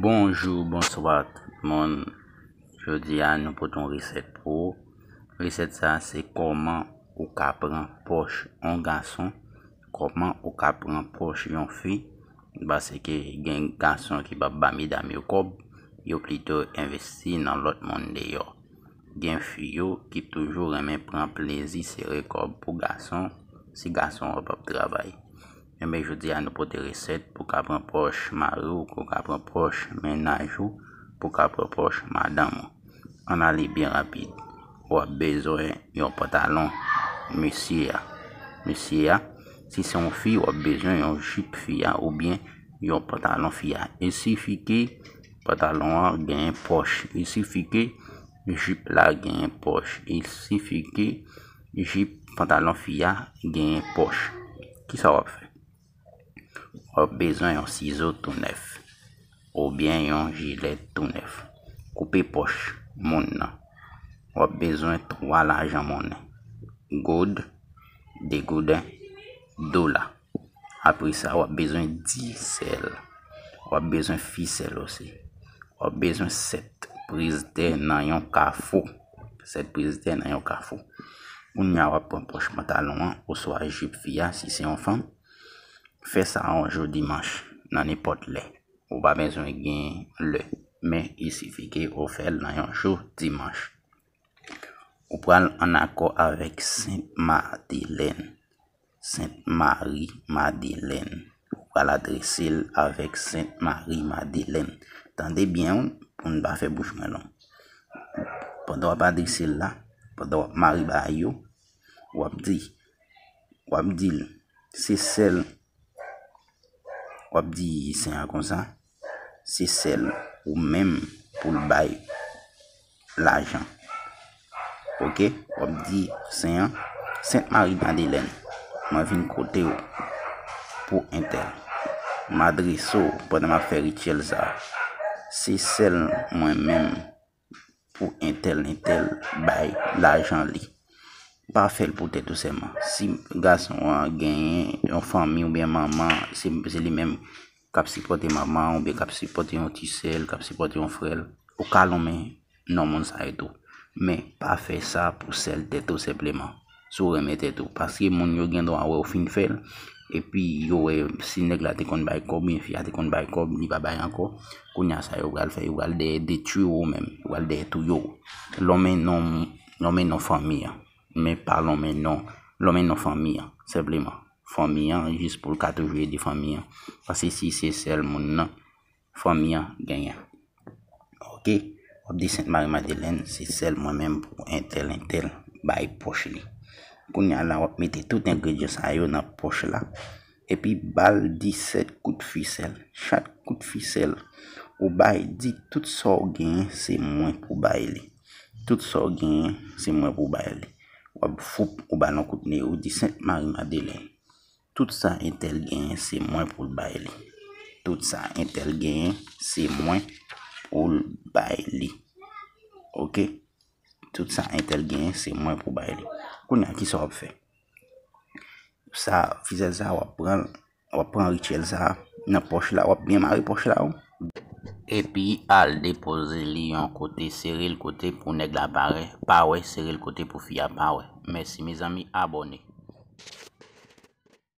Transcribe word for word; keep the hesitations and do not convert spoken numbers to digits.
Bonjou, bonswa tout moun. Jodi a nou pote yon resèt pou ou. Resèt sa se kòman ou ka pran pòch yon gason, kòman ou ka pran pòch yon fi, paske gen gason ki p ap ba medam yo kòb, yo plito envesti nan lòt moun deyò. Gen fi yo ki toujou renmen pran plezi sere kòb pou gason, si gason an p ap travay. Enben, jodi a nou pote resèt pou ka pran pòch mari w, pou ka pran pòch mennaj ou, pou ka pran pòch madanm ou. Ann ale byen rapid. W ap bezwen yon pantalon mesye a. Mesye a, si se yon fi, w ap bezwen yon jip fi a oubyen yon pantalon fi a. Il sifi ke pantalon an genyen pòch. Il sifi ke jip la genyen pòch. Il sifi ke jip pantalon fi a genyen pòch. Kisa w ap fè? W ap bezwen yon sizo tou nèf oubyen yon jilèt tou nèf. Koupe pòch moun nan. W ap bezwen twa lajan monnen. Goud, de gouden, dola. Apre sa, w ap bezwen disèl. W ap bezwen fisèl osi. W ap bezwen sèt priz tè nan yon kafou. Sèt priz tè nan yon kafou. Kounye a, w ap pran pòch pantalon an oswa jip fi a, si se yon fanm. Fè sa yon jou dimanch, nan nenpòt lè. Ou pa bezwen gen lè, men il sifi ke ou fè l nan yon jou dimanch. Ou pral ann akò avèk Sent Madelèn. Sent Mari Madelèn. Ou pral adrese l avèk Sent Mari Madelèn. Tande byen, wi, pou n pa fè bouch mwen long. Pandan w ap adrese l la, pandan w ap mare bagay yo, w ap di, w ap di l, se sèl, w ap di sen an konsa, se sèl ou menm pou l bay lajan. Oke, w ap di sen an, Sent Mari Madelèn, mwen vin kote w pou entèl. M adrese w pandan m ap fè rityèl sa a. Se sèl mwen menm pou entèl, entèl bay lajan li. Pa fè l pou tèt ou sèlman. Si gason an genyen yon fanmi oubyen manman, se, se li menm k ap sipòte manman an oubyen k ap sipòte yon ti sè l, k ap sipòte yon frè l, ou ka lonmen non moun sa yo tou. Men, pa fè sa pou sèl tèt ou senpleman. Si w renmen tèt ou. Paske moun yo gen dwa wè w fin fè l, epi yo wè si nèg la te konn bay kòb, oubyen fi a te konn bay kòb, li pa bay ankò. Kounye a sa yo pral fè, yo pral dèyè detwi w ou menm, yo pral dèyè touye w. Lonmen non, lonmen non fanmi an, men pa lonmen non, lonmen non fanmi an, senpleman. Fanmi an, jis pou l ka toujou ede fanmi an. Paske si se sèl moun nan, fanmi an genyen. Oke, w ap di Sent Mari Madelèn, se sèl mwen menm pou entèl, entèl bay pòch li. Kounye a la, w ap mete tout engredyan sa yo nan pòch la, epi ba l disèt kout fisèl. Chak kout fisèl ou bay, di tout sa w genyen, se mwen pou bay li. Tout sa w genyen, se mwen pou bay li. W ap foup, ou ba l yon kout ne, ou di Sent Mari Madelèn. Tout sa entèl genyen, se mwen pou l bay li. Tout sa entèl genyen, se mwen pou l bay li. Oke? Tout sa entèl genyen, se mwen pou bay li. Kounye a, kisa w ap fè? Sa, fisèl sa, w ap pran, w ap pran rityèl sa nan pòch la, w ap byen mare pòch la, wi. Epi al depoze li yon kote, sere l kote pou nèg la pa wè, pa wè, sere l kote pou fi a pa wè. Mèsi, mezanmi, abòne.